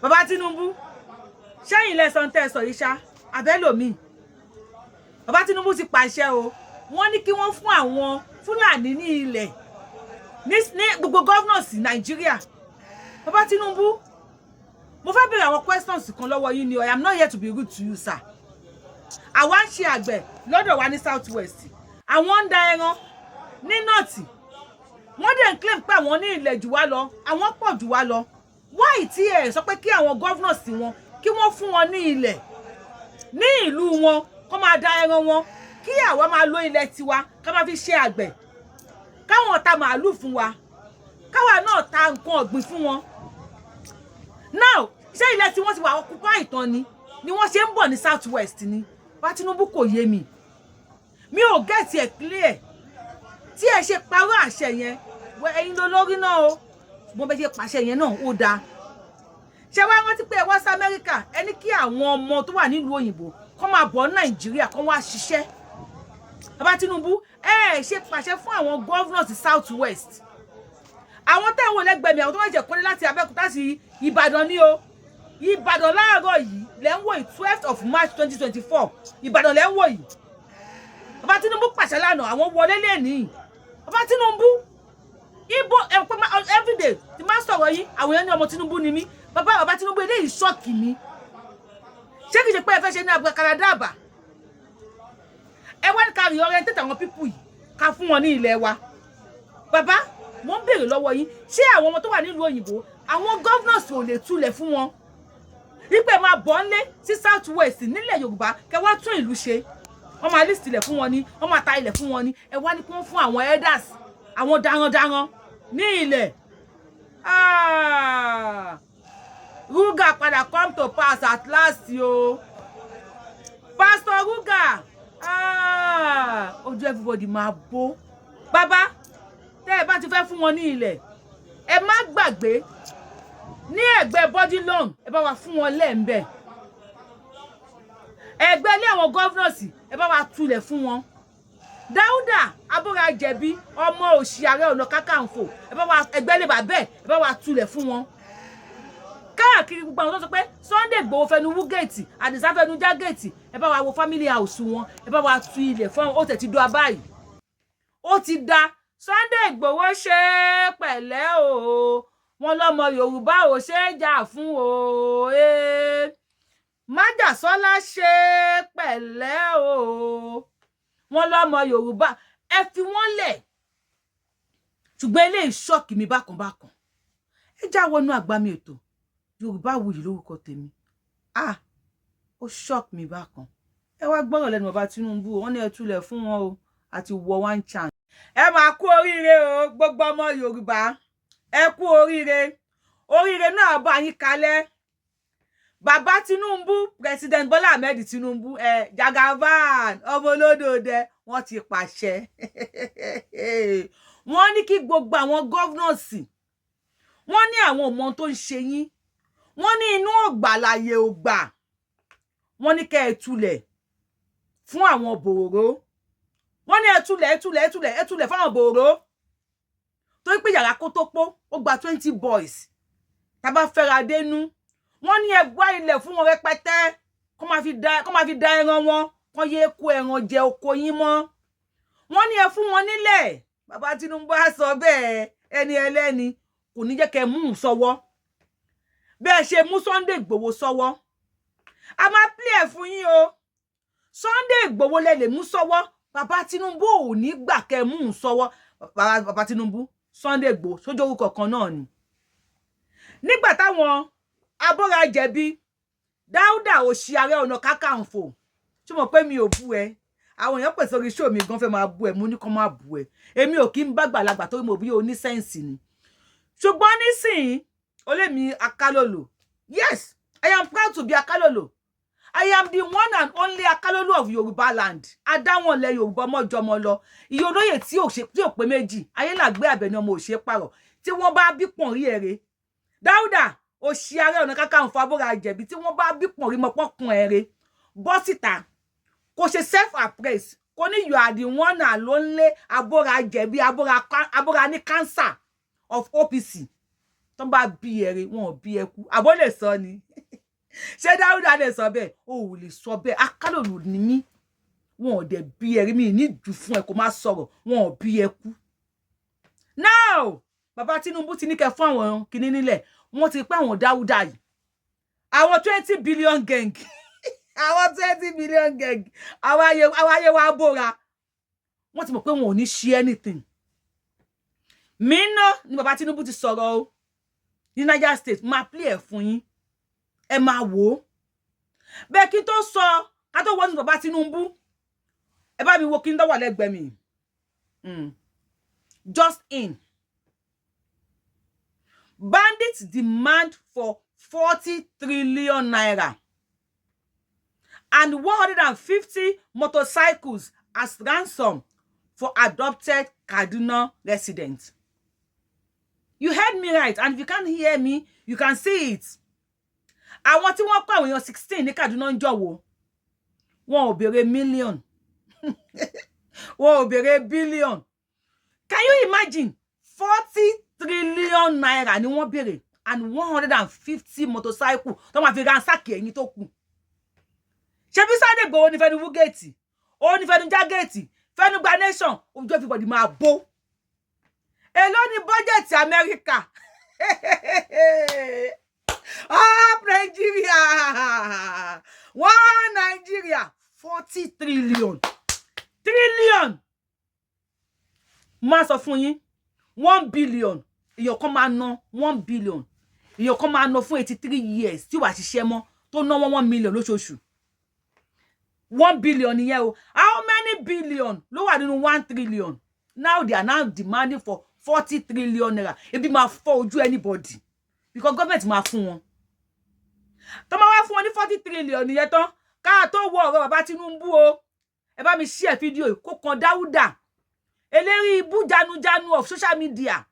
Bàbá Tinubu, ṣẹ́yìn lẹ́sàn tẹ́ ẹ sọ yìí ṣá abẹ́lòmíì? Bàbá Tinubu ti pàṣẹ o. Wọ́n ní kí wọ́n fún àwọn Fúlàní ní ilẹ̀ ní gbogbo governors Nàìjíríà. Bàbá Tinubu, mo fẹ́ béèrè àwọn questions kan lọ́wọ́ yín ni. I am not here to be rude to you, sir. Àwa ń ṣe àgbẹ̀ lọ́dọ̀ wa ní South West, àwọn ń da ẹran ní North. Wọ́n dẹ̀ ń claim pé àwọn ní ilẹ̀ jù wá lọ, àwọn pọ̀ jù wá lọ. Why tí ẹ sọ pé kí àwọn governors wọn, kí wọ́n fún wọn ní ilẹ̀ ní ìlú wọn, kó máa da ẹran wọn, kí àwa máa lo ilẹ̀ tiwa, ká máa fi ṣe àgbẹ̀, káwọn ta màálù fún wa, káwa náà ta nǹkan ọ̀gbìn fún wọn? Now, ṣé ilẹ̀ tí wọ́n ti wà occupy tán ni wọ́n ṣe ń bọ̀ ní South West ni? Bá Tinubu, kò yé mi, mi ò get ẹ̀ clear tí ẹ ṣe parọ́ àṣẹ yẹn. Ẹ̀yin ló lórí náà o, ṣùgbọ́n bẹ́ẹ̀ ṣe pàṣẹ yẹn náà, ó dáa. Ṣé wá rántí pé ẹ wá sí Amẹ́ríkà, ẹ ní kí àwọn ọmọ tó wà nílùú òyìnbó kó máa bọ̀ Nàìjíríà, kó wá ṣiṣẹ́? Bàbá Tinubu, ẹ ṣe pàṣẹ fún àwọn governors South West, àwọn tẹ́ ń wò lẹ́gbẹ̀ẹ́ mi, àwọn tó wá jẹ́ kọ́lé láti Abẹ́òkúta sí Ìbàdàn ní o. Ìbàdàn láàárọ̀ yìí lẹ́ ń wò yìí, 12th of March 2024, Ìbàdàn lẹ́ ń wò yìí. Bàbá Tinubu pàṣẹ lánàá, àwọn wọlé lẹ́nìí. Bàbá Tinubu, ibo ẹ pé everyday tí máa ń sọ̀rọ̀ yín, àwọn èèyàn ní ọmọ Tinubu ni mí. Bàbá Tinubu, eléyìí shock mi. Ṣé kìí ṣe pé ẹ fẹ́ ṣe ní abracadabra? Ẹ wá ní ká reorientate àwọn people yìí, ká fún wọn ní ilẹ̀ wa. Bàbá, mo ń béèrè lọ́wọ́ yín, ṣé àwọn ọmọ tó wà nílùú òyìnbó, àwọn governors ò lè túlẹ̀ fún wọn wípé máa bọ̀ ńlé sí South West nílẹ̀ Yorùbá, kẹ wá tún ìlú ṣe? Wọ́n máa list ilẹ̀ fún wọn ní, wọ́n máa ta ilẹ̀ fún wọn ní. Ẹ wá ní kí wọ́n fún àwọn elders, àwọn darandaran ní ilẹ̀. Ah! Ruga padà come to pass at last o. Pastor Ruga, ah! Ojú everybody máa bó. Bàbá, tẹ́ ẹ bá ti fẹ́ fún wọn ní ilẹ̀, ẹ má gbàgbé ní ẹ̀gbẹ́ Bourdillon, ẹ bá wa fún wọn lẹ́ẹ̀mbẹ̀. Ẹ̀gbẹ́ ilé àwọn governors, ẹ bá wa tulẹ̀ fún wọn. Dáúdà Abúrajẹ̀bi, ọmọ òṣì Ààrẹ Ọ̀nà Kakanfò, ẹ bá wa ẹgbẹ́ lè bà bẹ́ẹ̀, ẹ bá wa tulẹ̀ fún wọn káàkiri. Gbogbo àwọn tó sọ pé Sunday Igboho fẹnu wú gate, Àdìsá fẹnu já gate, ẹ bá wa wo family house wọn, ẹ bá wa tu ilẹ̀ fún wọn. Ó tẹ̀ ti dọ́ abáyìí, ó ti da. Sunday Igboho, ṣe pẹ̀lẹ́ o. Wọn lọ́mọ Yorùbá ò ṣe é jà fún o. Májàsọ́lá, ṣe pẹ̀lẹ́ o. Wọn lọ́mọ Yorùbá, ẹ fi wọ́n lẹ̀. Ṣùgbọ́n eléyìí shock mi bákan bákan. Ẹ já wọnú àgbàmì ètò. Yorùbá Wuyì lórúkọ tèmi. Ah, ó shock mi bákan. Ẹ wá gbọ́rọ̀ lẹ́nu bàbá Tinubu. Wọ́n ní ẹ túlẹ̀ fún wọn o, àti wọ one chance. Ẹ máa kú oríire o, gbogbo ọmọ Yorùbá, ẹ kú oríire. Oríire náà bá yín kalẹ̀. Bàbá Tinubu, President Bola Ahmed Tinubu, ẹ Jagaban, ọmọ olódòdẹ, wọ́n ti pàṣẹ. Wọ́n ní kí gbogbo àwọn governors, wọ́n ní àwọn ọmọ tó ń ṣe yín, wọ́n ní inú ògbà láyé ògbà. Wọ́n ní kẹ́ ẹ túlẹ̀ fún àwọn bòrò. Wọ́n ní ẹ túlẹ̀, ẹ túlẹ̀, ẹ túlẹ̀, ẹ túlẹ̀ fún àwọn bòrò, torí pé yàrá kó tó pó, ó gba 20 boys tá bá fẹ́ra dénú. Wọ́n ní ẹ gbá ilẹ̀ fún wọn rẹpẹtẹ, kó máa fi da ẹran wọn, kó yé kó ẹran jẹ oko yín mọ́. Wọ́n ní ẹ fún wọn nílẹ̀. Bàbá Tinubu á sọ bẹ́ẹ̀, ẹni ẹlẹ́ni kò ní jẹ́ kẹ́ mú un sọ́wọ́ bẹ́ẹ̀ ṣe mú Sunday Igboho sọ́wọ́. A máa play ẹ̀ fún yín o. Sunday Igboho lẹ lè mú sọ́wọ́, bàbá Tinubu ò ní gbà kẹ́ mú un sọ́wọ́. Bàbá Tinubu, Sunday Igboho sójú orúkọ kan náà ni. Nígbà táwọn abọ́rajẹ̀bi, Dáúdà òṣì Ààrẹ Ọ̀nà Kakanfò, ṣé mo pé mi ò bú ẹ? Àwọn èèyàn pèsè orí show mi gan fẹ́ máa bú ẹ, mo ní kó máa bú ẹ. Èmi ò kí ń bá gbàlagbà torí mo bí oní sense ni. Ṣùgbọ́n nísìnyí, ó lé mi akálòlò. Yes, I am proud to be akálòlò. I am the one and only akálòlò of Yorùbá land. Adáwọn ilẹ̀ Yorùbá ọmọjọmọ lọ, iye olóyè tí ò ṣe tí ò pé méjì ayélàgbé Àbẹ̀ní ọmọ òṣè pààrọ̀ tí wọ́n bá bí pọ̀n rí ẹ̀rẹ́. Dáúdà òṣì Ààrẹ Ọ̀nà Kakanfò abọ́ra jẹ̀bi, tí wọ́n bá bí pọ̀n rí mọ́pọ́kùn ẹ̀rẹ́, bọ́ síta, kò ṣe self appraise, kò ní you are the one and only abọ́ra jẹ̀bi, abọ́ra ní cancer of OPC. Tó bá bí ẹrẹ, wọn ò bí ẹkú. Àbọ̀ lè sọ ni? Ṣé Dáúdà lè sọ bẹ́ẹ̀? O ò lè sọ bẹ́ẹ̀. Akálòlò ni mí, wọn ò dẹ̀ bí ẹrí mi ní jù fún ẹ kó má sọ̀rọ̀. Wọn ò bí ẹkú. Now, bàbá Tinubu ti ní kẹ́ fún àwọn kinní nílẹ̀. Wọ́n ti pé àwọn Dáúdà yìí, àwọn 20 billion gang, àwọn 20 billion gang, àwọn ayé wa bóra. Wọ́n ti mọ̀ pé wọn ò ní ṣe anything. Minna ni bàbá Tinubu ti sọ̀rọ̀ o, ní Niger State. Máa play ẹ̀ fún yín, ẹ máa wò ó. Bẹ́ẹ̀ kí n tó sọ, ká tó wọnú bàbá Tinubu, ẹ bá mi wo kí n tó wà lẹ́gbẹ̀ẹ́ mi. Just in: Bandits demand for ₦40 trillion and 150 motorcycles as ransom for abducted Kaduna residents. You heard me right, and if you can't hear me, you can see it. Àwọn tí wọ́n kó àwọn èèyàn 16 ní Kaduna ń jọ̀wọ́, wọn ò béèrè million, wọn ò béèrè billion. Can you imagine? ₦40 trillion ni wọ́n béèrè and 150 motorcycle tó máa fi ransack ẹ̀yìn tó kù. Ṣebí Sunday Igboho ní fẹnu wú géètì, ó ní fẹnu já géètì, fẹnu gba nation, ojú everybody máa bó. Èló ni bọ́jẹ̀tì Amẹ́ríkà? Up Nigeria, one Nigeria. 40 trillion, trillion. Máa sọ fún yín, 1 billion, èèyàn kan máa ná 1 billion, èèyàn kan máa ná fún 83 years tí wàá ṣiṣẹ́ mọ́, tó ná 1 1 million lóṣooṣù. 1 billion nìyẹn o. How many billion ló wà nínú 1 trillion? Now they are now demanding for ₦40 trillion. Ebi máa fọ́ ojú anybody, because government máa fún wọn. Tó máa wá fún wọn ní 40 trillion nìyẹn tán, káà tó wọ ọ̀rọ̀ bàbá Tinubu o. Ẹ bá mi share fídíò yìí kó kan Dáúdà, eléri ibú janujanu of social media.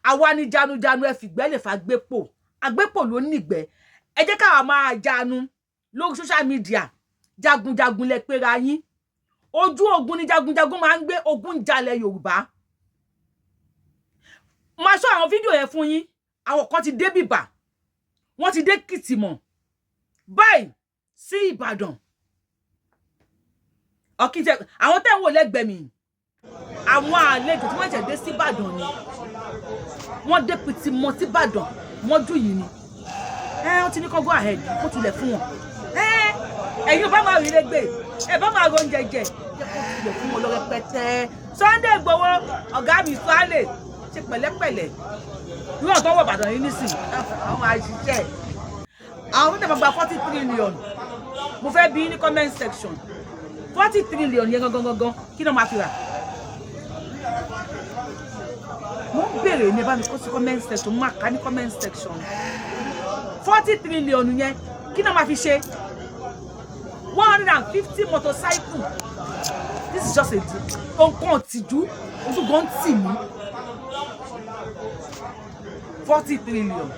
Àwa ni janujanu. Ẹ fìgbẹ́ lè fa gbépò, àgbépò ló nígbẹ́. Ẹ jẹ́ káwa máa janu lórí social media. Jagunjagun lẹ pera yín, ojú ogun ni jagunjagun máa ń gbé ogun jalẹ̀ Yorùbá. Máa sọ àwọn fídíò yẹn fún yín. Àwọn kan ti dé bìbà, wọ́n ti dé Kìtìmọ̀ báyìí sí Ìbàdàn. Ọ̀kìtẹ̀ àwọn tẹ́ ń wò lẹ́gbẹ̀ẹ́ mi, àwọn àlejò tí wọ́n ṣẹ̀ dé sí Ìbàdàn ni. Wọ́n dé Pìtìmọ̀ sí Ìbàdàn mọ́jú yìí ni. Ẹ wọ́n ti ní kó go ahead, kó tulẹ̀ fún wọn. Ẹ ẹ̀yin ò bá máa rí lẹ́gbẹ̀ẹ́, ẹ bá máa ro oúnjẹ jẹ, jẹ́ kó tulẹ̀ fún wọn lọ rẹpẹtẹ. Sunday Igboho, ọ̀gá mi Suale, ṣe pẹ̀lẹ́pẹ̀lẹ́. Irú ọ̀tọ̀ wọ̀ Ìbàdàn yìí nísìn, àwọn àṣìṣe àwọn tó tẹ̀ máa gba 40 trillion. Mo fẹ́ bí ní comment section, 40 trillion yẹn gangan gangan, kí ló máa fi rà? Mo ń béèrè ní. Ẹ bá mi kó sí comment section, mo máa kà ní comment section. 40 trillion yẹn, kí ló máa fi ṣe? 150 motorcycle, this is just a nǹkan tìjú, ojú gan tì mí. 40 trillion,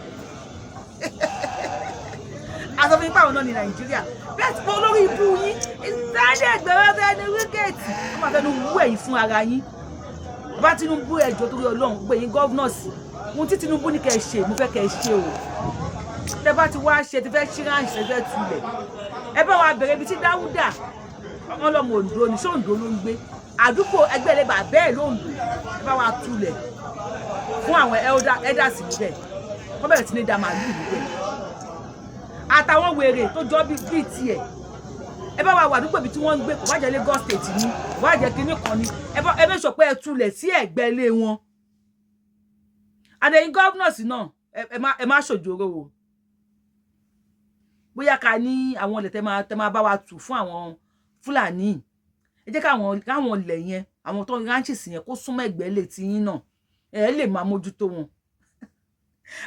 àsọfún yín pàwọn náà ní Nàìjíríà. Bẹ́ẹ̀ tí olórí ibú yín Sunday Igboho fẹ́ ní wíkẹ́ẹ̀tì, wọ́n máa fẹ́ ní wú ẹ̀yìn fún ara yín. Bàbá Tinubu, ẹjọ́ torí Ọlọ́run, gbé yín governors, ohun tí Tinubu ní kẹ́ ẹ ṣe, mo fẹ́ kẹ́ ẹ ṣe o. Tẹ́ bá ti wá ṣe, ti fẹ́ ṣí ránṣẹ́, fẹ́ tulẹ̀, ẹ bá wa bẹ̀rẹ̀ ibi tí Dáúdà wọn lọ́mọ Oǹdó ní. Ṣé Oǹdó ló ń gbé? Àdúgbò ẹgbẹ́ ilé bàbá ẹ̀ lóǹdó. Ẹ bá wa tulẹ̀ fún àwọn elders níbẹ̀, kọ́ bẹ̀rẹ̀ sí ní da màálù níbẹ̀, àtàwọn wèrè tó jọ bíi tiẹ̀. Ẹ bá wa wà àdúgbò ibi tí wọ́n ń gbé, kò bá jẹ́ Lagos State ni, kò bá jẹ́ kinní kan ni, ẹ bá ẹ make sure pé ẹ tulẹ̀ sí ẹ̀gbẹ́ ilé wọn. Àdẹ̀yìn governors náà, ẹ má ṣòjòrò o. Bóyá ká ní àwọn ilẹ̀ tẹ máa bá wa tù fún àwọn Fúlàní, ẹ jẹ́ káwọn ilẹ̀ yẹn, àwọn tó ranches yẹn, kó súnmọ́ ẹ̀gbẹ́ ilé tiyín náà, ẹ lè máa mójútó wọn.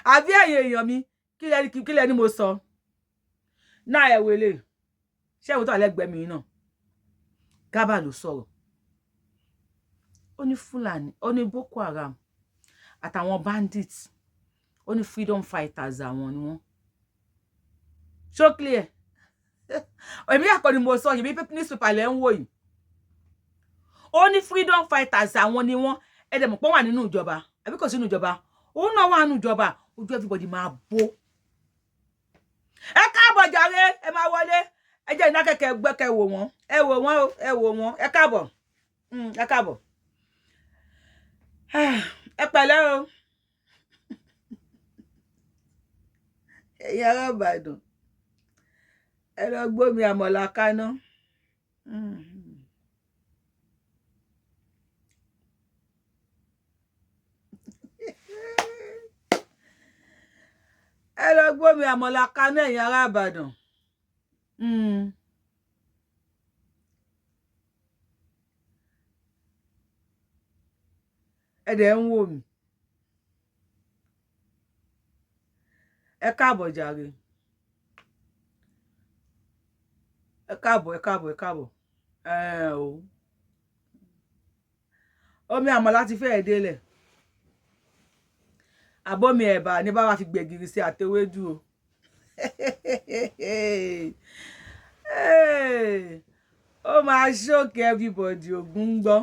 Àbí ẹ̀yin èèyàn mi, kí lẹ ní mo sọ náà? Ẹ wọlé, ṣé ìwé tó wà lẹ́gbẹ̀ẹ́ mi náà, Garba ló sọ̀rọ̀. Ó ní Fúlàní, ó ní Boko Haram àtàwọn bandits, ó ní freedom fighters àwọn ni wọ́n. Ṣó clear? Èmi àkọ́ ni mo sọ yìí, bí newspaper lẹ́ ń wò yìí. Ó ní freedom fighters àwọn ni wọ́n. Ẹ dẹ̀ mọ̀ pé wọ́n wà nínú ìjọba, àbí kò sínú ìjọba? Òun náà wà nínú ìjọba. Ojú everybody máa bó. Ẹ káàbọ̀ jàre, ẹ máa wọlé. Ẹ jẹ́ iná kẹ̀kẹ́ gbẹ́kẹ̀ wò wọ́n. Ẹ wò wọ́n o, ẹ wò wọ́n. Ẹ káàbọ̀, ẹ káàbọ̀, ẹ pẹ̀lẹ́ o. Ẹ̀yin ará Ìbàdàn, ẹ lọ gbómi àmọ̀là kaná. Ẹ lọ gbómi àmọ̀là kaná, ẹ̀yin ará Ìbàdàn. Ẹ dẹ̀ ń wò mí. Ẹ káàbọ̀ jàre, ẹ káàbọ̀, ẹ káàbọ̀, ẹ káàbọ̀. Ẹ o, omi àmàlà ti fẹ́ẹ̀ délẹ̀, àbọ̀mi ẹ̀bà ní bá wa fi gbẹ̀gìrì sí àtẹwédú o. Ó máa shock everybody. Ògùn ń gbọ́.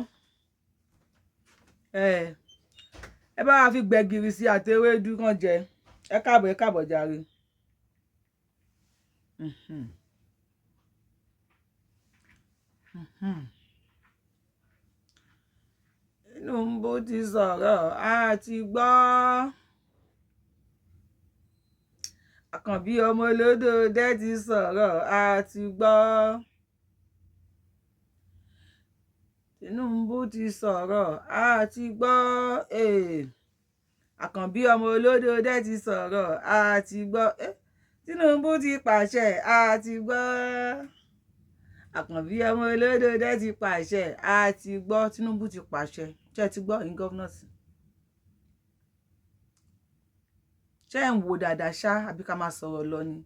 Ẹ bá wa fi gbẹ̀gìrì sí àtẹwédú kan jẹ. Ẹ káàbọ̀, ẹ káàbọ̀ jàre. Tinubu ti sọ̀rọ̀, a ti gbọ́. Àkànbí ọmọ olódò dẹ́ ti sọ̀rọ̀, a ti gbọ́. Tinubu ti sọ̀rọ̀, a ti gbọ́. Àkànbí ọmọ olódò dẹ́ ti sọ̀rọ̀, a ti gbọ́. Tinubu ti pàṣẹ, a ti gbọ́. Àkànbí ọmọ olódò dẹ́ ti pàṣẹ, a ti gbọ́. Tinubu ti pàṣẹ. Ṣé ẹ ti gbọ́, ẹ̀yin governors? Ṣé ẹ̀ ń wo dáadáa ṣá, àbí ká máa sọ̀rọ̀ lọ ni?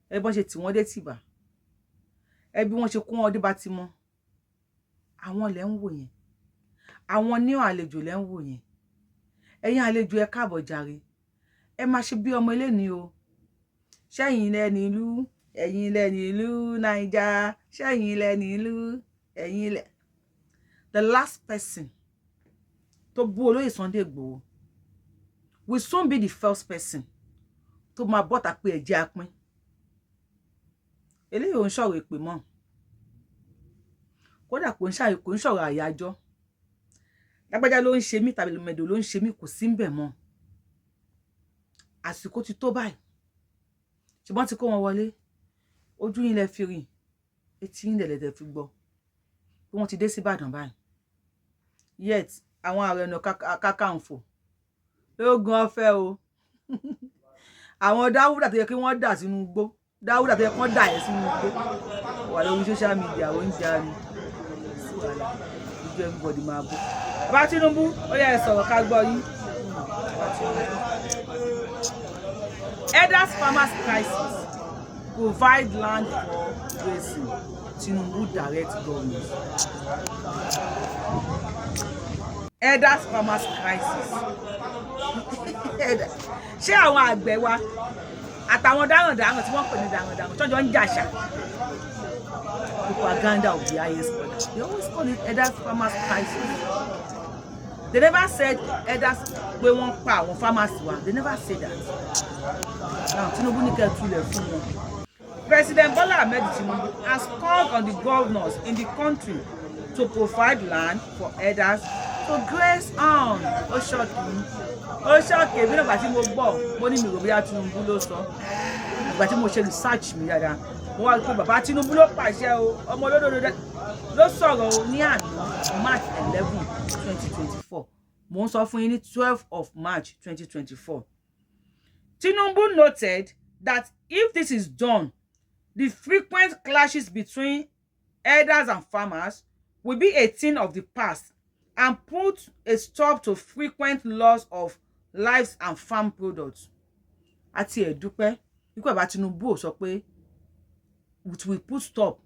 Ẹ bọ́n ṣe tì wọ́n dé tìbà, ẹ bí wọ́n ṣe kún wọn dé bá ti mọ́. Àwọn lẹ́ ń wò yẹn, àwọn ní àlejò lẹ́ ń wò yẹn. Ẹ̀yin àlejò, ẹ káàbọ̀ jàre. Ẹ máa ṣe bí ọmọ eléni o. Ṣẹ́yìn lẹ́ni ìlú, ẹ̀yin lẹ́ni ìlú Naija, ṣẹ́yìn lẹ́ni ìlú, ẹ̀yin lẹ́. The last person tó bú olóyè Sunday Igboho will soon be the first person tó máa bọ́ta pé ẹ̀jẹ̀ apín. Eléyìí ò ń sọ̀rọ̀ èpè mọ́, kódà kò ń sọ̀rọ̀ àyájọ́. Lágbájá ló ń ṣe mí tàbí mẹ̀dò ló ń ṣe mí, kò sí ń bẹ̀ mọ́. Àsìkò ti tó báyìí, ṣùgbọ́n ti kó wọn wọlé. Ojú yín lẹ fi rìn, etí yín lẹ fi gbọ́ bí wọ́n ti dé sí Ìbàdàn báyìí. Yet àwọn Ààrẹ Ọ̀nà Kakanfò lóògùn ọ̀fẹ́ o, àwọn Dáwúdà tó yẹ kí wọ́n dà sínú igbó, Dáwúdà tó yẹ kí wọ́n dà ẹ́ sínú igbó, wà lórí social media, ó ń jà ní sí wàhálà. Ojú everybody máa bó. Bàbá Tinubu, ó yẹ ẹ sọ̀rọ̀ ká gbọ́ yín. Bàbá Tinubu. Herders farmers crisis, provide land for grazing, Tinubu direct governors. Herders farmers crisis, ṣé àwọn àgbẹ̀ wa àtàwọn darandaran tí wọ́n pè ní darandaran tọ́jọ́ ń jàṣà? Propaganda of the highest order. They always call it herders farmers crisis. They never said herders pé wọ́n pa àwọn farmers wa. They never say that. Now Tinubu ní kẹ́ túlẹ̀ fún wọn. President Bola Ahmed Tinubu has called on the governors in the country to provide land for herders to graze on. Ó shock mi, ó shock èmi náà. Gbà tí mo gbọ́, mo ní mi rò bóyá Tinubu ló sọ. Ìgbà tí mo ṣe research mi dáadáa, mo wá rí pé bàbá Tinubu ló pàṣẹ o. Ọmọ olódodo ló sọ̀rọ̀ o ní àná, March 11, 2024. Mo ń sọ fún yín ní 12 of March 2024. Tinubu noted that if this is done, the frequent clashes between herders and farmers will be a thing of the past and put a stop to frequent loss of lives and farm products. Àti ẹ̀dúpẹ́ ikú bàbá Tinubu ò sọ pé it will put stop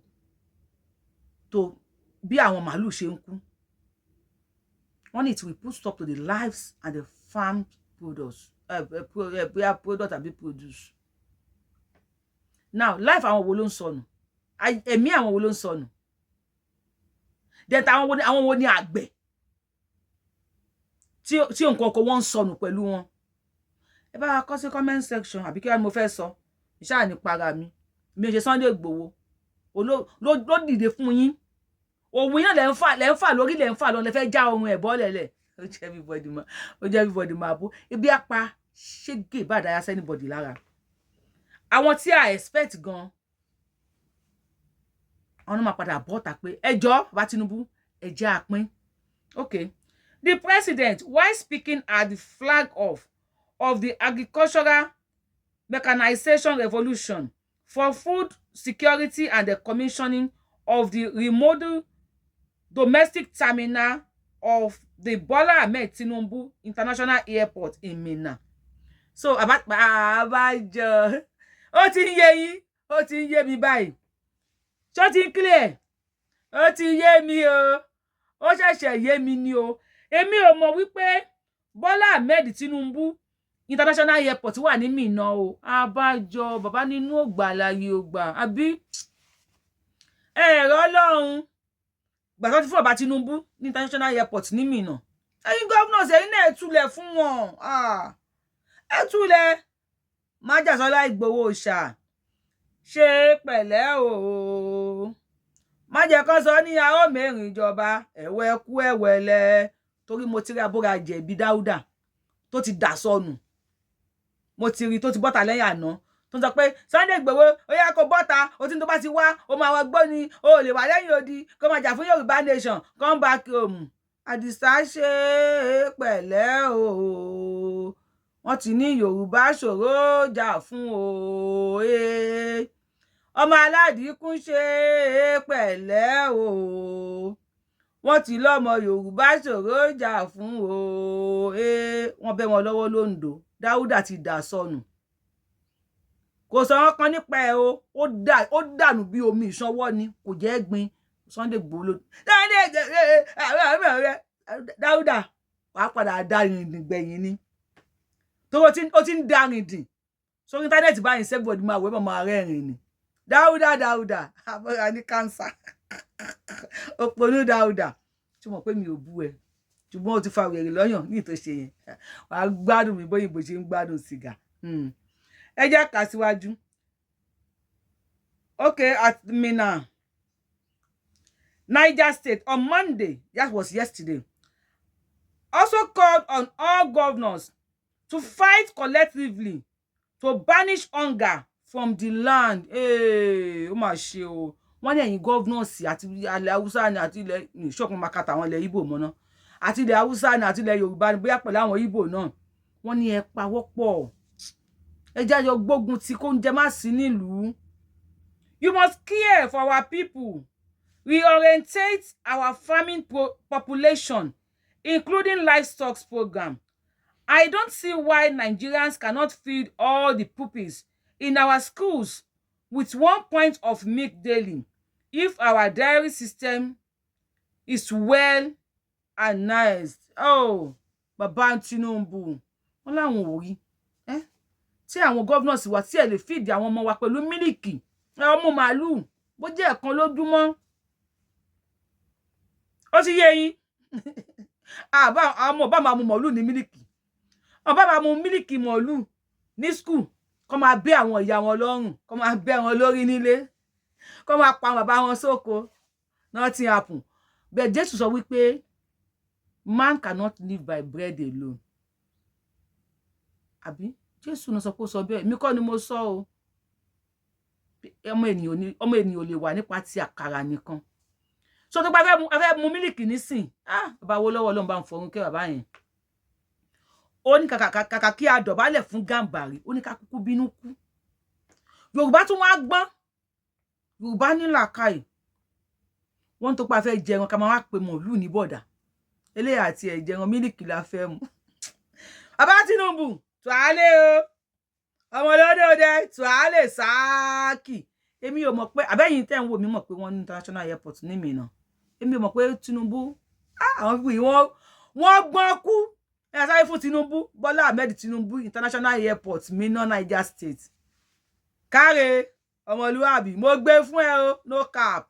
to bí àwọn màálù ṣe ń kú. Wọ́n ní it will put stop to the lives and the farm products, bóyá product àbí produce. Now, life àwọn wo ló ń sọnù? Ẹ̀mí àwọn wo ló ń sọnù? Then àwọn wo ni àgbẹ̀ tí nǹkan ọkọ wọn ń sọnù pẹ̀lú wọn? Ẹ bá wa kọ sí comment section, àbí kí wàá mo fẹ́ sọ ìṣáà ní para mi. Mi ò ṣe Sunday Igboho ló dìde fún yín. Òwú yín lẹ́ ń fà lórí, lẹ́ ń fà lọ, lẹ́ fẹ́ já ohun ẹ̀ bọ́lẹ̀ lẹ̀. Ó jẹ́ everybody máa, ó jẹ́ everybody máa bó ibi apá ṣégè bá dáyà sí anybody lára. Àwọn tí a expect gan, àwọn náà máa padà bọ́ta pé ẹjọ́ bá Tinubu, ẹ jẹ́ àpín. Okay, the president, while speaking at the flag off of the agricultural mechanization revolution for food security and the commissioning of the remodeled domestic terminal of the Bola Ahmed Tinubu International Airport in Minna. So àbájọ, ó ti ń yé yín, ó ti ń yé mi báyìí. Ṣó ti ń clear? Ó ti yé mi o, ó ṣẹ̀ṣẹ̀ yé mi ni o. Èmi ò mọ̀ wípé Bọ́lá Ahmed Tinubu International Airport wà ní Minna o. Abájọ, bàbá nínú ògbà láyé ògbà àbí ẹ̀rọ ọlọ́run gbàtọ́ ti fún bàbá Tinubu ní international airport ní Minna. Ẹ̀yin governors, ẹ̀yin náà, ẹ túlẹ̀ fún wọn, ẹ túlẹ̀. Májàsọ́lá Ìgbòho ṣá, ṣe pẹ̀lẹ́ o. Má jẹ́ kán sọ ní aró mẹ́rin ìjọba ẹ̀wẹ̀ kú ẹ̀wẹ̀lẹ̀, torí mo ti rí abúra jẹ̀bi Dáúdà tó ti dà sọnù. Mo ti rí tó ti bọ́ta lẹ́yìn àná, tó ń sọ pé Sunday Igboho, ó yá kó bọ́ta, ó ti ń tó bá ti wá, ó máa wá gbọ́ ni, ó lè wà lẹ́yìn odi kó máa jà fún Yorùbá nation. Come back home. Àdìsá, ṣe é pẹ̀lẹ́ o. Wọ́n ti ní Yorùbá ṣòro jà fún o. Ọmọ aládìkún, ṣe é pẹ̀lẹ́ o. Wọ́n ti lọ́mọ Yorùbá ṣòro jà fún o. Wọ́n bẹ́ wọn lọ́wọ́ lóńdó. Dáúdà ti dà sọnù, kò sọ̀rọ̀ kan nípa ẹ̀ o. Ó dànù bí omi ìsanwó ni, kò jẹ́ gbin. Sunday Igboho, Dáúdà, wàá padà dá rìndìn gbẹ̀yìn ni, tó ó ti ń dá rìndìn sórí íńtánẹ́ẹ̀tì báyìí. Everybody máa wẹ́, máa rẹ́rìn ni. Dáúdà, Dáúdà abọ́ra ní cancer, òpònú Dáúdà. Tí mo pé mi ò bú ẹ, ṣùgbọ́n o ti fa wèrè lọ́yàn ní ìtòṣe yẹn. Wàá gbádùn mi bóyìnbó ṣe ń gbádùn sìgá. Ẹ jẹ́ ká síwájú. Okay, at Minna, Niger State on Monday, that was yesterday, also called on all governors to fight collectively to banish hunger from the land. Ó mà ṣe o. Wọ́n ní ẹ̀yin governors àti ilẹ̀ Haúsá ni àti ilẹ̀ ìṣọ̀kan máa kàtà àwọn ilẹ̀ Ìgbò mọ́ná, àti ilẹ̀ Haúsá ni àti ilẹ̀ Yorùbá ni, bóyá pẹ̀lú àwọn Ìgbò náà, wọ́n ní ẹ pawọ́pọ̀, ẹ jẹ́ àjọ gbógun ti kó oúnjẹ má sí nílùú. You must care for our people, reorientate our farming population, including livestock program. I don't see why Nigerians cannot feed all the pupils in our schools with one pint of milk daily if our dairy system is well harnessed. Oh, bàbá Tinubu, wọn láwọn ò rí tí àwọn governors wa tí ẹ lè feed àwọn ọmọ wa pẹ̀lú mílìkì ọmọ màálùú, bó jẹ́ ẹ̀kan lójúmọ́. Ó ti yé yín, àbá àwọn ọmọ bá máa mu màálù ní mílìkì, ọba máa mu mílìkì màálù ní school, kó máa bẹ́ àwọn ìyá wọn lọ́rùn, kó máa bẹ́ wọn lórí nílé, kó máa pa bàbá wọn sóko. Nothing happen. Bẹ́ẹ̀ Jésù sọ wípé man cannot live by bread alone. Àbí Jésù náà sọ pé ó sọ bẹ́ẹ̀? Mi kọ́ ni mo sọ o. Ọmọ ènìyàn ò lè wà nípa ti àkàrà nìkan. So tó bá fẹ́ mu mílìkì nísìn, ah, bàbá wo lọ́wọ́ Ọlọ́run bá ń fọrún kẹ́ bàbá yẹn. Ó ní kàkà kí a dọ̀bálẹ̀ fún Gàmbàrí, ó ní ká kúkú bínú kú. Yorùbá tún wá gbọ́n, Yorùbá ní làákàyè. Wọ́n tó pa fẹ́ jẹran, ká máa wá pe mọ̀lúù ní bọ̀dà eléyà àti ẹ̀jẹ̀ran, mílìkì la fẹ́ mu. Bàbá Tinubu, tùhálẹ̀ o, ọmọ olódòdè tùhálẹ̀ sáàkì. Èmi ò mọ̀ pé àbẹ́yìn tẹ́ ń wò mí mọ̀ pé wọ́n ní international airport ní Minna. Èmi ò mọ̀ pé Tinubu, àwọn fífi wọ́n gbọ́n kú. Ẹ sáré fún Tinubu, Bọ́lá Ahmed Tinubu International Airport, Minna, Niger State. Káre ọmọlúwàbí, mo gbé fún ẹ o, no cap.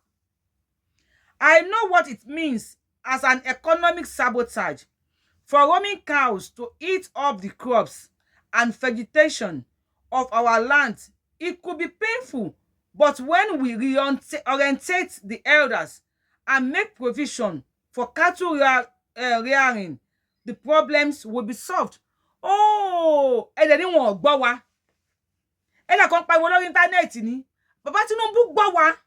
I know what it means as an economic sabotage for roaming cows to eat up the crops. and vegetation of our land. It could be painful, but when we reorientate the elders and make provision for cattle rearing, the problems will be solved. Oh, ẹ̀dẹ̀ ni wọn ò gbọ́ wa. Ẹ̀dẹ̀ kan pariwo lórí internet ni. Bàbá Tinubu gbọ́ wa.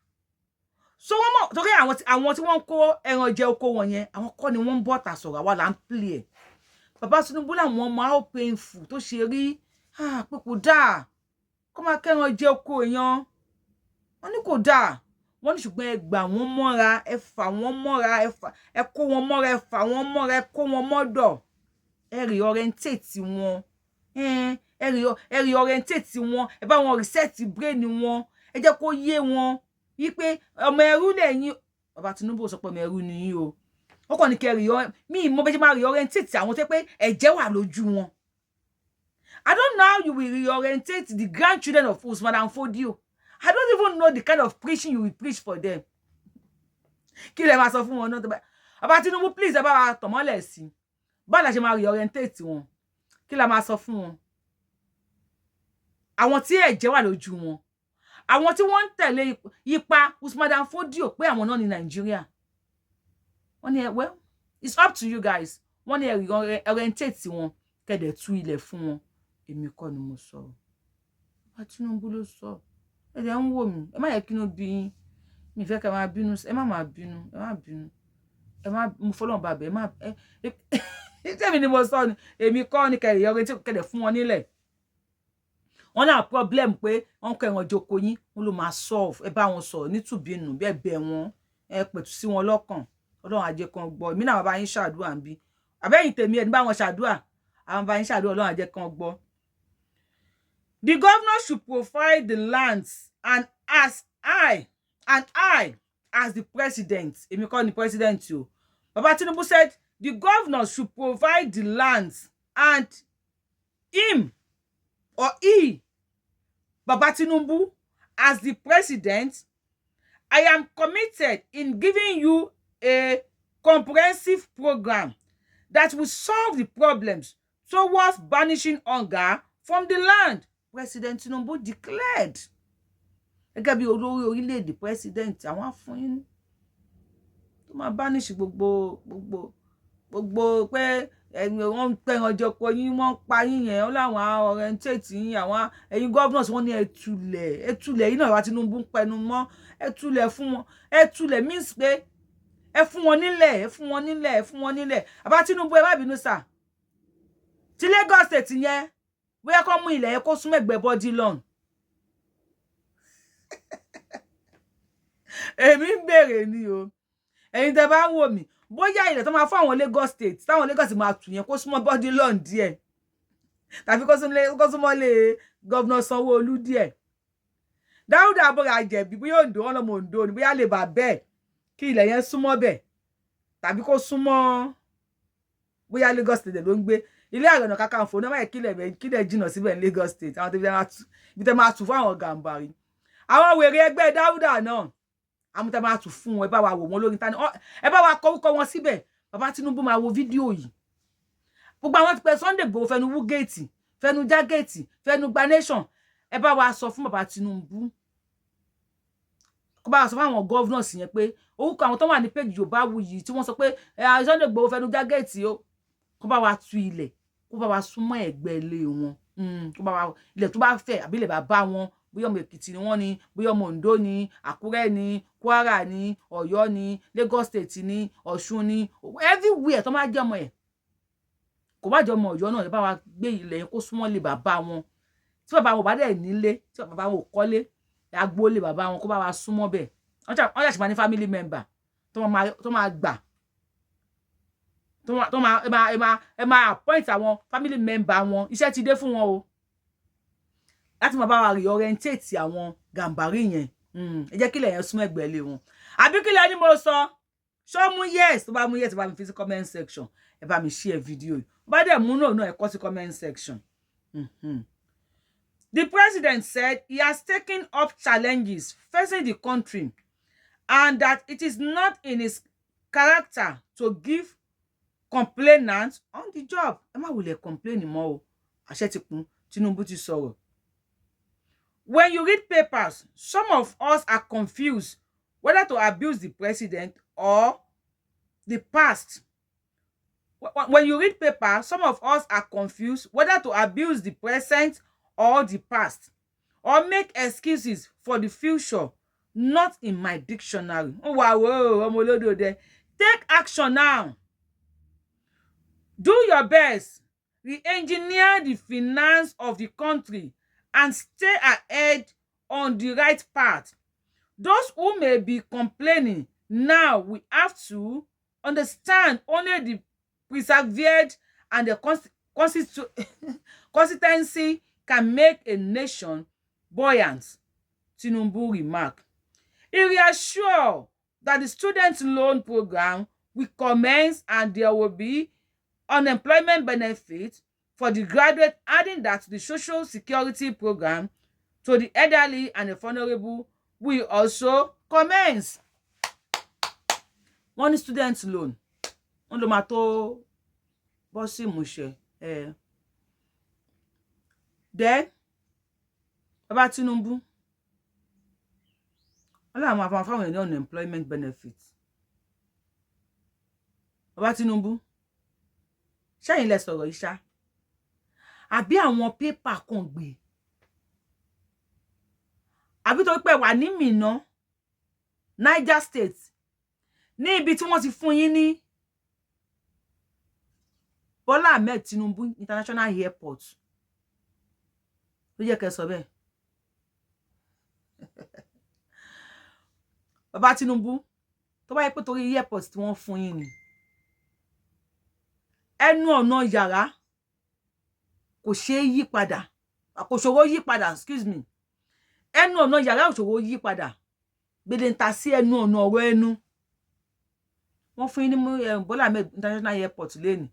So wọ́n mọ̀ torí àwọn tí wọ́n ń kó ẹran jẹ oko wọn yẹn, àwọn kọ́ ni wọ́n ń bọ̀ tà sọ̀rọ̀, àwa là ń play ẹ̀. Bàbá Tinubu làwọn ọmọ how painful tó ṣe rí, ah, pé kò dáa kó máa kẹ́ran jẹ oko èèyàn. Wọ́n ní kò dáa. Wọ́n ní ṣùgbọ́n ẹ gbà wọ́n mọ́ra, ẹ fà wọ́n mọ́ra, ẹ kó wọn mọ́ra, ẹ fà wọ́n mọ́ra, ẹ kó wọn mọ́dọ̀, ẹ reorientate wọn, ẹ reorientate wọn, ẹ bá wọn reset brain wọn, ẹ jẹ́ kó yé wọn wípé ọmọ ẹrú lẹ́yìn. Bàbá Tinubu sọ pé ọmọ ẹrú ni yín o. Ó kàn ní kẹ́ rí mi mọ bẹ́ẹ̀ ṣe máa reorientate àwọn tó pé ẹ̀jẹ̀ wà lójú wọn. I don't know how you will reorientate the grandchildren of Usman Dan Fodio. I don't even know the kind of preaching you will preach for them. Kí lẹ máa sọ fún wọn náà tó bá? Bàbá Tinubu, please, ẹ bá wa tàn mọ́lẹ̀ sí báwo la ṣe máa reorientate wọn. Kí la máa sọ fún wọn, àwọn tí ẹ̀jẹ̀ wà lójú wọn, àwọn tí wọ́n ń tẹ̀lé ipa Usman Dan Fodio pé àwọn náà ní Nàìjíríà? Wọ́n ní, well, it's up to you guys. Wọ́n ní ẹ reorientate wọn, kẹ́dẹ̀ tú ilẹ̀ fún wọn. Èmi kọ́ ni mo sọ, bàbá Tinubu ló sọ. Ẹ dẹ̀ ń wò mí, ẹ má yẹ kí inú bí yín. Mi fẹ́ kẹ́ máa bínú, ẹ má máa bínú, ẹ má bínú, ẹ má mo fọlọ́run bàbẹ̀, ẹ má ẹ. Tẹ́mi ni mo sọ ni, èmi kọ́ ni. Kẹ́ reorientate, kẹ́dẹ̀ fún wọn nílẹ̀. Wọ́n náà problem pé wọ́n kọ́ ẹ̀wọ̀n joko yín, wọ́n ló máa solve. Ẹ bá wọn sọ̀rọ̀ nítùbínú bí ẹ bẹ̀ wọ́n, ẹ pẹ̀tù sí wọn lọ́kàn. Ọlọ́run á jẹ́ kan gbọ́. Èmi náà bá yín ṣàdúrà ń bí àbẹ́yìn tèmi ẹ̀ ní bá wọn ṣàdúrà, àwọn bá yín ṣàdúrà. Ọlọ́run á jẹ́ kan gbọ́. The governor should provide the lands and I as the president, èmi kọ́ ni president o. Baba Tinubu said the governor should provide the lands and him or he, Baba Tinubu, as the president, I am committed in giving you a comprehensive program that will solve the problems towards banishing hunger from the land, President Tinubu declared. Gẹ́gẹ́ bí olórí orílẹ̀-èdè, president, àwọn á fún yín tó máa banish gbogbo gbogbo gbogbo pé ẹ̀yin wọ́n ń pẹran jọpọ̀ yín, wọ́n ń pa yín yẹn. Wọ́n láwọn orientate yín, àwọn ẹ̀yin governors. Wọ́n ní ẹ tulẹ̀, ẹ tulẹ̀ yín náà wá. Tinubu ń pẹnu mọ́ ẹ tulẹ̀ fún wọn. Ẹ tulẹ̀ means pé ẹ fún wọn nílẹ̀, ẹ fún wọn nílẹ̀, ẹ fún wọn nílẹ̀. Àbá Tinubu, ẹ má bínú sà. Ti Lagos State yẹn, bóyá kó mú ilẹ̀ yẹn kó súnmọ́ ẹ̀gbẹ́ Bourdillon. Èmi ń béèrè ni o. Ẹ̀yin tẹ́ bá ń wò mí, bóyá ilẹ̀ tó máa fún àwọn Lagos State, táwọn Lagos máa tù yẹn, kó súnmọ́ Bourdillon díẹ̀, tàbí kó súnmọ́ lé governor Sanwó-Olú díẹ̀. Dáúdà Abọ́ra jẹ̀bi, bóyá Oǹdó, wọn lọ́mọ Oǹdó ni, bóyá lè bà bẹ́ẹ̀ kí ilẹ̀ yẹn súnmọ́ bẹ́ẹ̀, tàbí kó súnmọ́ bóyá Lagos State ló ń gbé. Ilé Ààrẹ Ọ̀nà Kakanfò náà máa kílẹ̀ bẹ́ẹ̀, kílẹ̀ jìnnà síbẹ̀ ní Lagos State. Àwọn tó fi ibi tẹ́ máa tù fún àwọn Gàmbàrí, àwọn wèrè ẹgbẹ́ Dáúdà náà, àwọn tẹ́ máa tù fún wọn, ẹ bá wa wò wọn lórí internet, ẹ bá wa kọ orúkọ wọn síbẹ̀. Bàbá Tinubu máa wo fídíò yìí. Gbogbo àwọn tí pé Sunday Igboho fẹnu wú géètì, fẹnu já géètì, fẹnu gba nation, ẹ bá wa sọ fún bàbá Tinubu, kó bá wa sọ fún àwọn governors yẹn pé orúkọ àwọn tó wà ní péjì Yorùbáwùyí tí wọ́n sọ pé Sunday Igboho fẹnu já géètì o, kó bá wa tú ilẹ̀, kó bá wa súnmọ́ ẹ̀gbẹ́ ilé wọn, kó bá wa ilẹ̀ tó bá fẹ̀, àbí ilẹ̀ bàbá wọn, bóyá ọmọ Èkìtì ni wọ́n ní, bóyá ọmọ Oǹdó ní, Àkúrẹ́ ní, Kwara ní, Ọ̀yọ́ ní, Lagos State ní, Ọ̀ṣun ní, everywhere tó máa jẹ́ ọmọ ẹ̀, kò bá jẹ́ ọmọ Ọ̀yọ́ náà, bá wa gbé ilẹ̀ yẹn kó súnmọ́ lé bàbá wọn. Tí bàbá wọn ò bá dẹ̀ nílé, tí bàbá wọn ò kọ́lé, agboolé bàbá wọn, kó bá wa súnmọ́ bẹ̀. Wọ́n ṣàṣìmá ní family member tó máa gbà tó máa ẹ máa appoint àwọn family member wọn. Iṣẹ́ ti dé fún wọn o láti máa bá wa reorientate àwọn Gàmbàrí yẹn. Ẹ jẹ́ kílẹ̀ yẹn súnmọ́ ẹgbẹ́ ilé wọn, àbí kílẹ̀ ni mo sọ? Ṣó mú yes? Tó bá mú yes, ẹ bá mi fi sí comment section, ẹ bá mi share fídíò yìí. Bá dẹ̀ mú náà náà, ẹ kọ sí comment section. The president said he has taken up challenges facing the country and that it is not in his character to give complainants on the job. Ẹ má wulẹ̀ complain mọ́ o, àṣẹ ti kún. Tinubu ti sọ̀rọ̀. When you read papers, some of us are confused whether to abuse the president or the past. When you read paper, some of us are confused whether to abuse the present or the past or make excuses for the future. Not in my dictionary. Wà wò, ọmọ olódò. Take action now. Do your best. Re-engineer the finance of the country and stay ahead on the right path. Those who may be complaining now, we have to understand only the persevered and the consistency can make a nation buoyant, Tinubu remarked. He reassured that the student loan program will commence and there will be unemployment benefit for the graduate, adding that the social security program to the elderly and the vulnerable will also commence. Wọ́n ní student loan, wọ́n ló máa tó bọ́ sí ìmúṣẹ. Then bàbá Tinubu, wọ́n làwọn máa fáwọn èèyàn ní unemployment benefit. Bàbá Tinubu, ṣẹ́yìn lẹ sọ̀rọ̀ yìí ṣá, àbí àwọn paper kan gbé, àbí torí pé wà ní Minna, Niger State, ní ibi tí wọ́n ti fún yín ní Bọ́lá Ahmed Tinubu International Airport ló jẹ́ kẹ́ sọ bẹ́ẹ̀? Bàbá Tinubu, tó bá yẹ pé torí airport tí wọ́n fún yín ni, ẹnu ọ̀nà yàrá kò ṣeé yí padà, kò ṣòro yí padà, excuse me, ẹnu ọ̀nà yàrá ò ṣòro yí padà gbèdéńtà sí ẹnu ọ̀nà ọ̀rọ̀ ẹnu. Wọ́n fún yín ní Bọ́lá Ahmed International Airport lẹ́nu,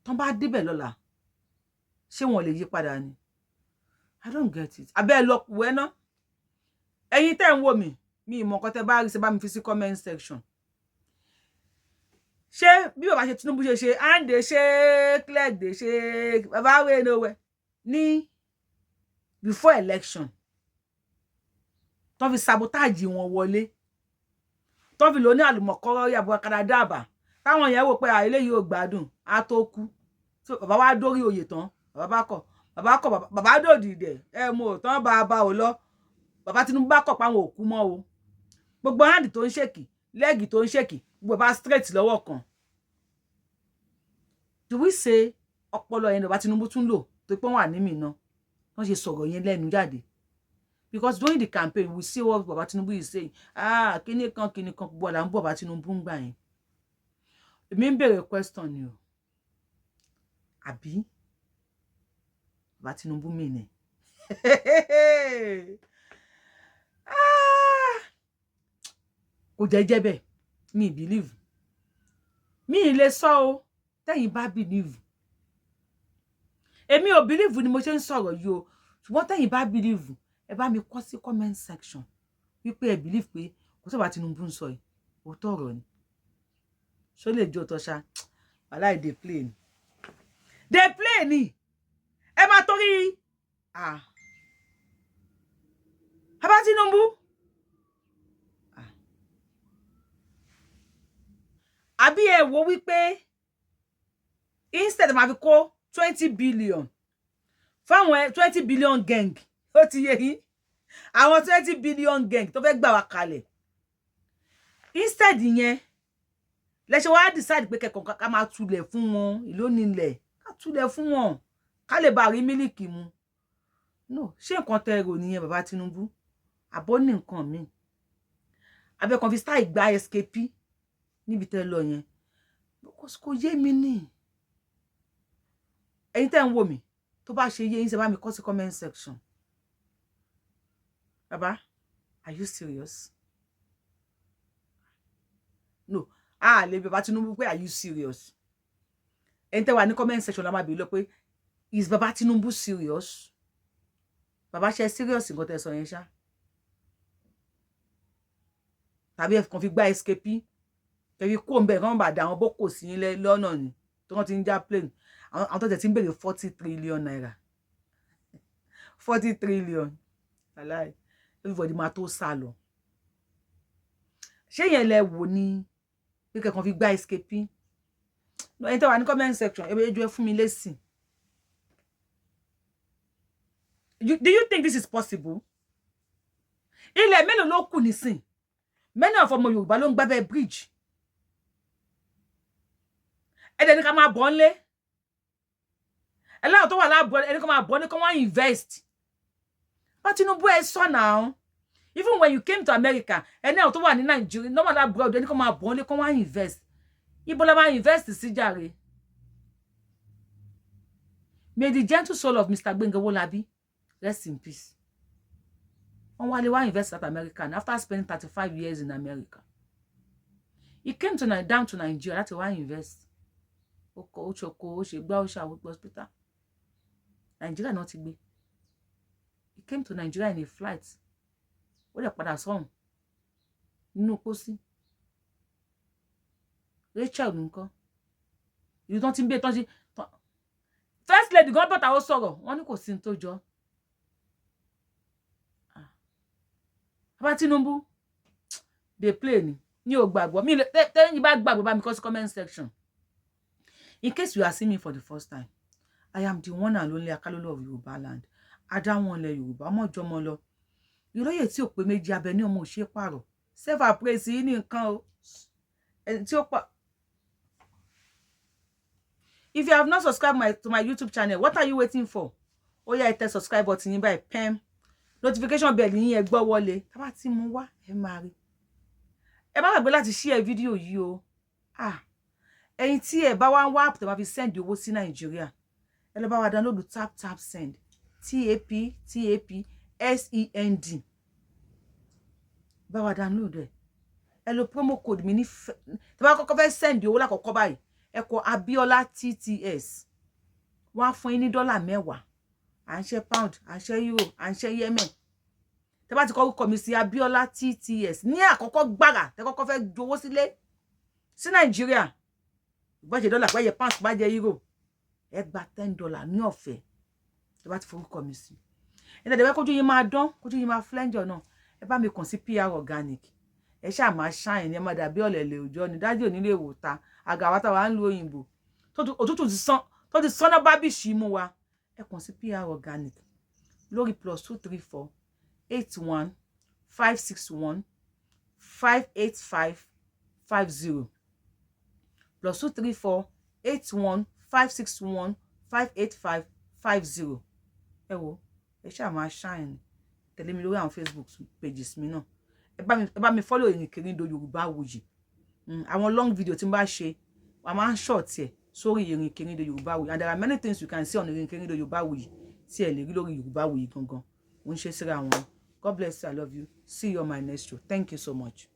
tán bá débẹ̀ lọ́la, ṣé wọ́n lè yí padà ni? I don't get it. Abẹ́ ẹ lọ wẹ́ ná. Ẹ̀yin tẹ́ ń wò mí, mi ìmọ̀ nǹkan tẹ́ bá rí ṣe, bá mi fi sí comment section. Ṣé bí bàbá ṣe Tinubu ṣe ṣe àǹdè ṣe clegde ṣe bàbá wey nowhere ní before election, tó fi sabotage wọn wọlé, tó fi lò ní àlùmọ̀kọ́rọ́ yàbọ̀ dábàá, táwọn yẹn wò pé eléyìí ò gbádùn, á tó kú. Bàbá wa dórí oyè tán, bàbá bá kọ̀, bàbá kọ̀, bàbá dòdì dẹ̀ ẹ mú ò tán, bá a bá ò lọ. Bàbá Tinubu bá kọ̀ páwọn òkú mọ́ o. Gbogbo hand tó ń shake, leg tó ń shake, gbogbo bá straight lọ́wọ́ kan. Do we say ọpọlọ yẹn bàbá Tinubu tún lò tó pé wọ́n wà ní Minna wọ́n ṣe sọ̀rọ̀ yẹn lẹ́nu jáde? Because during the campaign, we see what bàbá Tinubu is saying. Ah, kíní kan, kíní kan, gbogbo àlà ń bọ̀. Bàbá Tinubu ń gbà yẹn, èmi ń béèrè question ni o, àbí bàbá Tinubu mi ni? Ah! Kò jẹ́ jẹ́ bẹ́ẹ̀. Mi believe, mi ì lè sọ o. Tẹ́yìn bá believe, èmi ò believe ni mo ṣe ń sọ̀rọ̀ yìí o. Ṣùgbọ́n tẹ́yìn bá believe, ẹ bá mi kọ sí comment section wípé ẹ believe pé kò tó bá Tinubu ń sọ yìí, òótọ́ ọ̀rọ̀ ni. Ṣó lè jó tọ́ ṣá? Wàhálà, dey play ni, dey play ni. Ẹ máa torí, ah, bàbá Tinubu, ah, àbí ẹ wo wípé instead máa fi kó 20 billion fáwọn 20 billion gang, ó ti yé yín, àwọn 20 billion gang tó fẹ́ gbà wá kalẹ̀, instead yẹn lẹ́sẹ̀ wá decide pé kẹ́kọ̀ọ́ ká máa tulẹ̀ fún wọn ìlú nílẹ̀, ká tulẹ̀ fún wọn ká lè bá rí mílíkì mu. No, ṣé nǹkan tẹ rò nìyẹn, bàbá Tinubu, àbọ̀ ní nǹkan míì abẹ́kan fi style gba SKP níbi tẹ́ lọ yẹn? Because kò yé mi ní. Ẹ̀yin tẹ́ ń wò mí, tó bá ṣe yé yín, ṣe bá mi kọ sí comment section. Bàbá, are you serious? No, a lè bàbá Tinubu pé, "Are you serious?" Ẹ̀yin tẹ́ wà ní comment section la máa bèèrè lọ pé, is bàbá Tinubu serious? Bàbá, ṣe serious nǹkan tẹ́ sọ yẹn ṣá, tàbí ẹ kàn fi gbá SKP kẹfí kó ń bẹ kí wọ́n bá da àwọn boko sí yín lọ́nà ni tí wọ́n ti ń já plane, àwọn tó tẹ̀ ti ń béèrè ₦40 trillion? 40 trillion aláì, everybody máa tó sá lọ. Ṣé yẹn lẹ wò ní pé kẹkàn fi gbá escape? Ẹni tẹ́ wà ní comment section, ẹ jọ̀ọ́, ẹ fún mi lésì. Do you think this is possible? Ilẹ̀ mélòó ló kù nísìn? Many of ọmọ Yorùbá ló ń gbábẹ́ bridge. Ẹ̀dẹ̀ ní ká máa bọ̀ ńlé ẹlẹ́wọ̀n tó wà láàbọ̀, ẹni ká máa bọ̀ ní kó wọ́n invest. Bá Tinubu, ẹ sọ náà, even when you came to America, ẹni àwọn tó wà ní Nàìjíríà normal abroad, ẹni kó máa bọ̀ ńlé kó wọ́n invest. Ibo la máa invest sí jàre? May the gentle soul of Mr. Gbenga Owolabi rest in peace. Wọ́n wálé wá invest South America, and after spending 35 years in America, he came to down to Nigeria láti wá invest. Ó kọ, ó ṣoko, ó ṣe gbá, ó ṣàwọ́ hospital. Nigeria náà ti gbé. He came to Nigeria in a flight. Ó lè padà sọ́hùn nínú pósí. Rachel nǹkan ìlú tán ti ń gbé tán ṣe. First lady gan bọ̀tà, ó sọ̀rọ̀, wọ́n ní kò sí ní tó jọ. Ah. Bàbá Tinubu dey play ni ní ò gbàgbọ́ mi. Tẹ́yìn bá gbàgbọ́, bá mi kọ sí comment section. In case you are seeing me for the first time, I am the one and only Akalolo of Yorùbá land, adáwọn ilẹ̀ Yorùbá, ọmọjọmọ lọ, ìlóyè tí ò pé méjì, abẹ ní ọmọ òṣè pààrọ̀, self appraise yìí ní nǹkan o, ẹni tí ó pa. If you have not subscribed to my YouTube channel, what are you waiting for? Ó yá, ẹ tẹ subscribe button yín báyìí, pẹ́m notification bell yín, ẹ gbọ́ wọlé. Tá bá ti mú wá, ẹ máa rí. Ẹ má gbàgbé láti share fídíò yìí o. Ah, ẹ̀yin tí ẹ bá wá ń wá app tẹ́ máa fi send owó sí Nàìjíríà, ẹ lọ bá wa download Tap Tap Send, Tap Tap Send. Bá wa download ẹ. Ẹ lo promo code mi ní tẹ́ bá kọ́kọ́ fẹ́ send owó lákọ̀ọ́kọ́ báyìí. Ẹ kọ Abiola TTS, wọ́n á fún yín ní dọ́là 10. À ń ṣe pound, à ń ṣe euro, à ń ṣe yemen. Tẹ́ bá ti kọ orúkọ mi sí, Abiola TTS, ní àkọ́kọ́ gbàrà tẹ́ kọ́kọ́ fẹ́ jowó sílé sí Nàìjíríà, bá jẹ́ dọ́là, bá jẹ́ pound, bá jẹ́ euro, ẹ gba $10 ní ọ̀fẹ́ tẹ́ bá ti forúkọ mi sí. Ẹ tẹ̀lé kójú yín máa dán, kójú yín máa flẹ́ńjọ náà. Ẹ bá mi kàn sí PR Organic. Ẹ ṣáà máa ṣáìn ní, ẹ máa dàbí ọ̀lẹ̀lẹ̀ òjọ́ ni dájú òní lè wò ta àgà wa táwa ń lu òyìnbó, òtútù ti sán, tó ti sánná bá bìṣì mú wa. Ẹ kàn sí PR Organic lórí +234 81 561 585 50, +234 81 561 585 50. Ẹ wo, ẹ ṣáà máa ṣáìn. Tẹ̀lé mi lórí àwọn Facebook pages mi náà. Ẹ bá mi follow Ìrìnkèrindò Yorùbáwùyí. Àwọn long video tí n bá ṣe, a máa ń short ẹ̀ sórí Ìrìnkèrindò Yorùbáwùyí, and there are many things you can see on Ìrìnkèrindò Yorùbáwùyí tí ẹ lè rí lórí Yorùbáwùyí gangan. Ó ń ṣe síra wọn. God bless you. I love you. See you on my next show. Thank you so much.